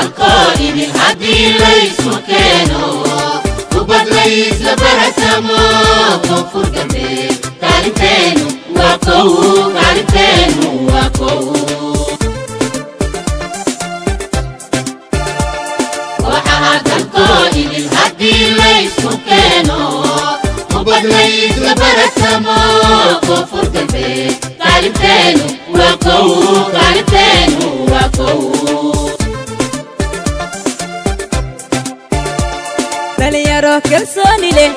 Dalkoo idil haddii laysu keeno, kubad laysla baratamo, Koonfur Galbeed kaalinteenu waa kow, kaalinteenu waa kow. Kooxaha dalkoo idil haddii laysu keeno, kubad laysla baratamo, Koonfur Galbeed kaalinteenu waa kow, kaalinteenu waa kow. Dhalinyaro kalsooni leh,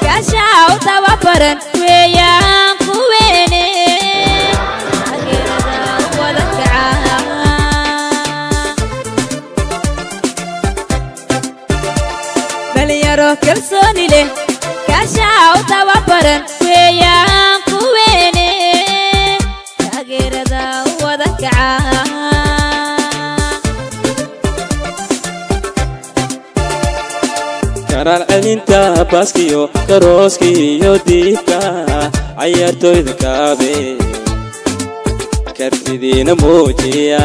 gaashaha u tababaran weeyaan kuweene, taageerada wada kaca. Dhalinyaro kalsooni leh, gaashaha u tababaran weeyaan kuweene, taageerada wada kaca. Karaar celinta baaskiyo garooskiiyo diibka, cayaartooyda kaabe kartidiina muujiya.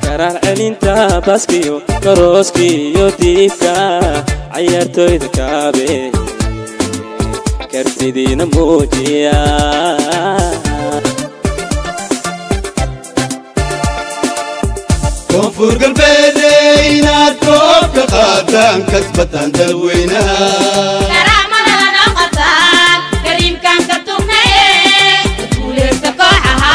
Karaar celinta baaskiyo garooskiiyo diibka, cayaartooyda kaabe kartidiina muujiya. Koonfur Galbeede inaad koobka qaadaan, kasbataan dalweynaha. Karaamadana noo qabtaan, kariimkaan ka tugnaye, ka guulaysta kooxaha.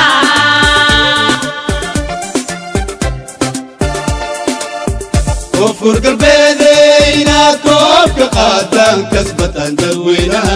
Koonfur Galbeede inaad koobka qaadaan, kasbataan dalweynaha.